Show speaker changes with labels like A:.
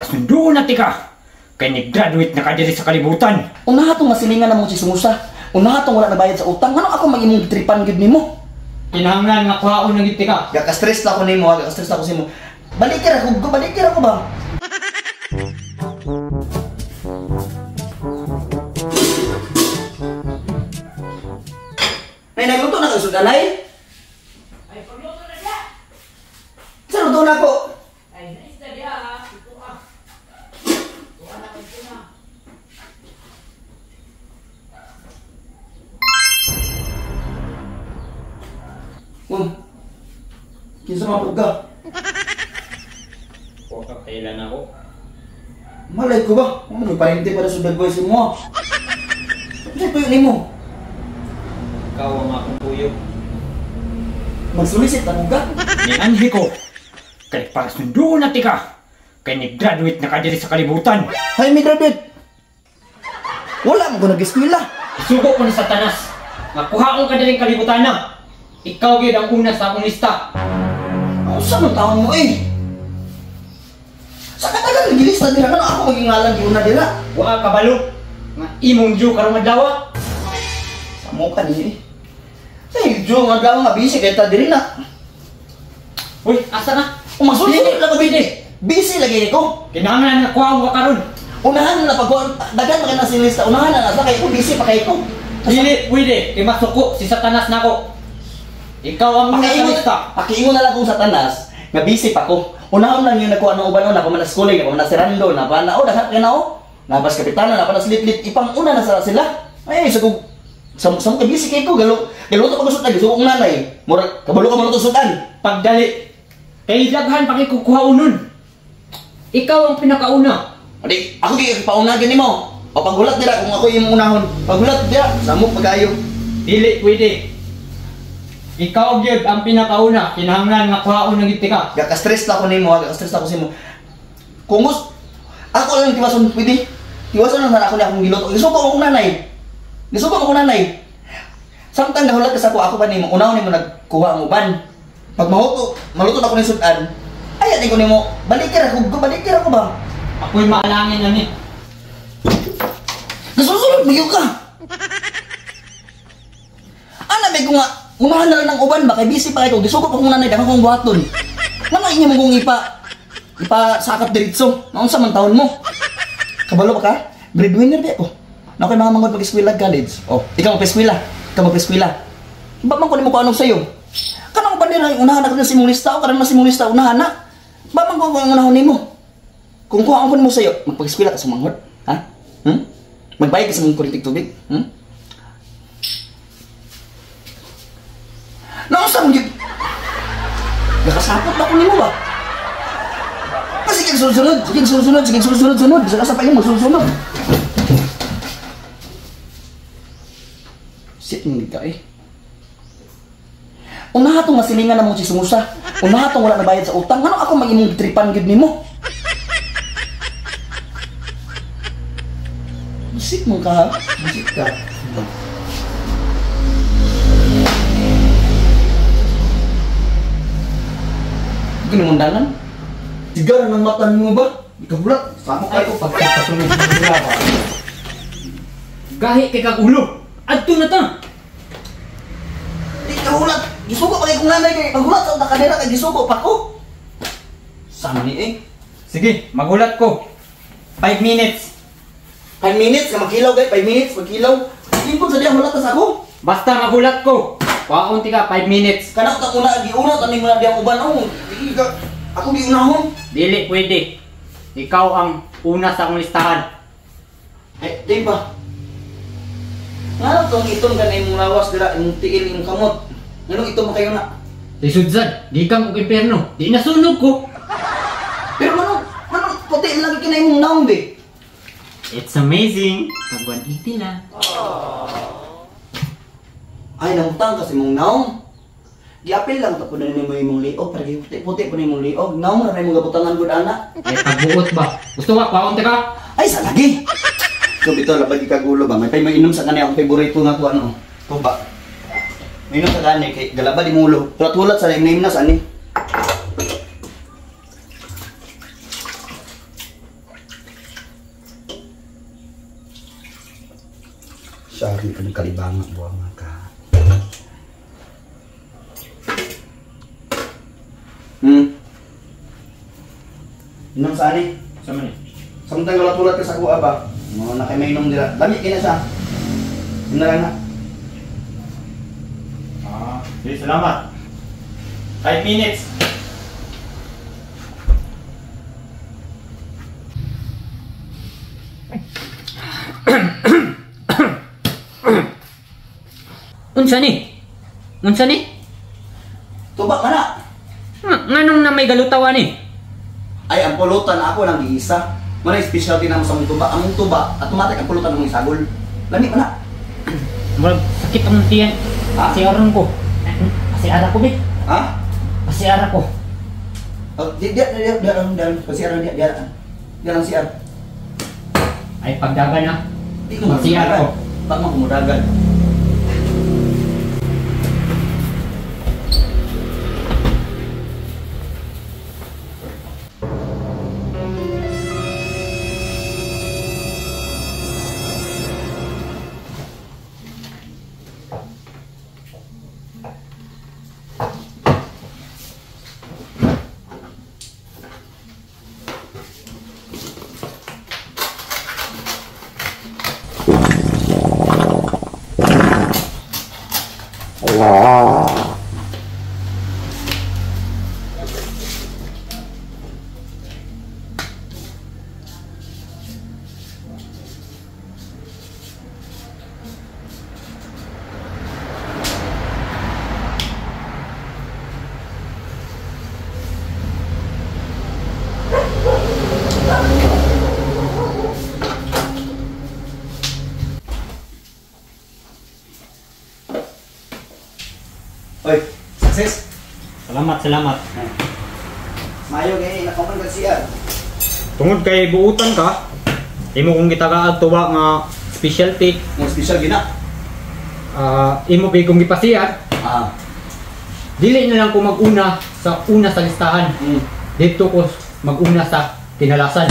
A: Para sunduon na tika. Kay ni-graduate na ka diri sa kalibutan.
B: Unaha tong masilingan na mong chismosa. Unaha tong wala nabayad sa utang. Ano ako mag-imong tripan gyud nimo?
A: Kinahanglan nga kuhaon na gyud tika.
B: Gaka-stress na ako nimo, ha? Gaka-stress na ako sa imo. Balikir ako, balikir ako ba? Nay, nagluto na kang sudanay?
A: Ay, pagluto na siya.
B: Sa luto na ako?
A: Ay, naisda diha ha. Ito ah. Kuha na kayo na.
B: Oh, kinsa man pud ka?
A: Kuha ka kailan ako.
B: Malay ko ba? Ano, may parente pa na sa bad boys mo. Ano tuyo nimo?
A: Ikaw ang akong tuyo.
B: Magsulisit ako ka?
A: Nianhi ko. Kay para sunduon na tika. Kay ni-graduate na ka diri sa kalibutan.
B: Hay, may graduate. Wala mo ko nag-eskwela.
A: Isugo ko ni Satanas. Nga kuhaon ka diri kalibutan na. Ikaw gyud ang una sa akong lista.
B: Ang sa man taon mo eh. Sa katagal nagilista dira kano ako maging ngalan giuna dira.
A: Wa ka balo nga imong Jew karong adlaw.
B: Sa mo ka ni eh. Sa Jew nga adlaw nga busy kay ta diri na.
A: Uy, asa na?
B: Umasulod lang ko busy. Busy lagi ko.
A: Kinahanglan nga kuhaon ka karon.
B: Unahan na pag daghan pa kay na lista, unahan na sa kay ko busy pa kay ko.
A: Dili pwede kay masuko si Satanas nako. Ikaw ang una sa lista.
B: Pakiingon na lang kong Satanas nga busy pa ko. Unahon lang yun nakuha ng uban na pa man na schooling, na pa man na sirando, na pa na oh, daghan kay na oh. Napas kapitana, na pa na slitlit, ipang una na sa sila. Ay, sa kog sa sa kay busy kay ko galo galuto pa ko sudan, gusto kong nanay. Murag kabalo ka maluto sudan.
A: Pagdali kay daghan pa kay kukuhaon nun. Ikaw ang pinakauna.
B: Adi, ako gyud pauna gyud nimo. O paghulat dira kung ako imong unahon. Paghulat dira, samok pagayo.
A: Dili pwede. Ikaw gyud ang pinakauna, kinahanglan nga kuhaon na gyud tika.
B: Gaka-stress na ako nimo, ha? Gaka-stress na ako sa imo. Kung gusto, ako lang tiwason pwede. Tiwason lang sana ako ni akong giluto. Gisuko akong nanay. Gisuko akong nanay. Samtang nahulat ka sa ako, ako pa nimo, unahon nimo nagkuha ang uban. Pag mahuto, maluto na ako ni sudan. Ay, ati ko nimo, balikir ako, balikir ako ba?
A: Ako'y maalangin na ni.
B: Nasusunod, magyog ka. Ana, may ko nga, unahan na lang ng uban ba? Kay busy pa kayo. Gisuko pa kong nanay, dahil kong buhaton. Nga inyo mong kong ipa sakap diretso. Naunsa man taon mo. Kabalo ba ka? Breadwinner di ako. Na ako'y mga mangod pag-eskwela college. Oh, ikaw magpa-eskwela. Ikaw magpa-eskwela. Ba man ko nimo kuanong sayo? Kanang uban nila, unahan na ka na si mong lista. O, kanang na si mong lista, unahan na. Ba man ko ang unahon nimo? Kung kuha ko nimo sayo, magpag-eskwela ka sa manghod. Ha? Hmm? Magbayad ka sa mong kurintig tubig? Hmm? Naunsa mong gyud? Nakasapot na ko nimo ba? Kasi sige sunod, sige sunod, sige sunod, sunod. Bisa ka sa pa imo sunod. Sit mo ka eh. Unaha tong masilingan na mong chismosa. Unaha tong wala nabayad sa utang. Ano ako mag-imong tripan gyud nimo? Busit mo ka, ha? Busit ka. Ginimundanan? Sigar ng mata mo ba? Ikaw hulat. Sama kayo.
A: Pagkakasunod sa mga ba? Gahi kay kag ulo. Adto na ta.
B: Di ka hulat. Gisugo pa kay kong nanay kay paghulat sa kadera kay gisugo pa ko. Sama ni eh.
A: Sige, maghulat ko. 5 minutes.
B: 5 minutes ka magkilaw gay, 5 minutes magkilaw. Lingkod sa diha hulat ta sa ako.
A: Basta maghulat ko. Kuhaon tika 5 minutes.
B: Kanang ta una giuna ta ning una diha uban oh. Dili ka ako giunahon.
A: Dili pwede. Ikaw ang una sa akong listahan.
B: Eh, di ba? Ngano tong itom ka na imong lawas dira, imong tiil, imong kamot. Nganong itom kayo na?
A: Lisod sad, di ka mo imperno. Di nasunog ko.
B: Pero manong puti lagi kina imong naong be.
A: It's amazing. Pag 180 na.
B: Ay, nangutang kasi imong naong. Giapil lang ta po na nimo imong liog para giputi-puti po na imong liog. Naong ra na imong gabutangan gud ana.
A: Ay, pagbuot ba? Gusto ka kwaon ta ka?
B: Ay, sa lagi. So bitaw labag ikagulo ba? May pay mainom sa kani akong favorito nga ko ano. Tuba. Mainom sa kani kay galaba di mulo. Hulat-hulat sa name na sa ani. Sorry ko ng kalibanga buwang ka. Inom sa ani?
A: Sa man eh?
B: Samtang ulat-ulat ka sa kuha ba? No, na kay mainom nila. Lami kina siya. Yun na lang na.
A: Ah, sige, salamat. 5 minutes. Unsa ni? Unsa ni?
B: Tuba ka na.
A: Nganong na may galutawan ni?
B: Ay, ang pulutan ako nang giisa. Muna yung specialty na mo sa mong tuba. Ang mong tuba, automatic ang pulutan mong isagol. Lami ka na.
A: Murag sakit ang tiyan.
B: Ha?
A: Pasiaran ko. Pasiara ko, be.
B: Ha?
A: Pasiara ko.
B: Oh, di, di, di, di, di, di, di, di, di, di, lang CR.
A: Ay, pagdagan na.
B: Di ko
A: CR ko.
B: Bak mo kumudagan. Oy, success.
A: Salamat, salamat.
B: Mayo kay nakaman ka CR.
A: Tungod kay buutan ka, imo kong gitagaag tuwa nga specialty,
B: Mo special gina.
A: Imo pa kong gipasiyat,
B: Ah.
A: dili na lang ko mag-una sa una sa listahan. Dito ko mag-una sa kinalasan.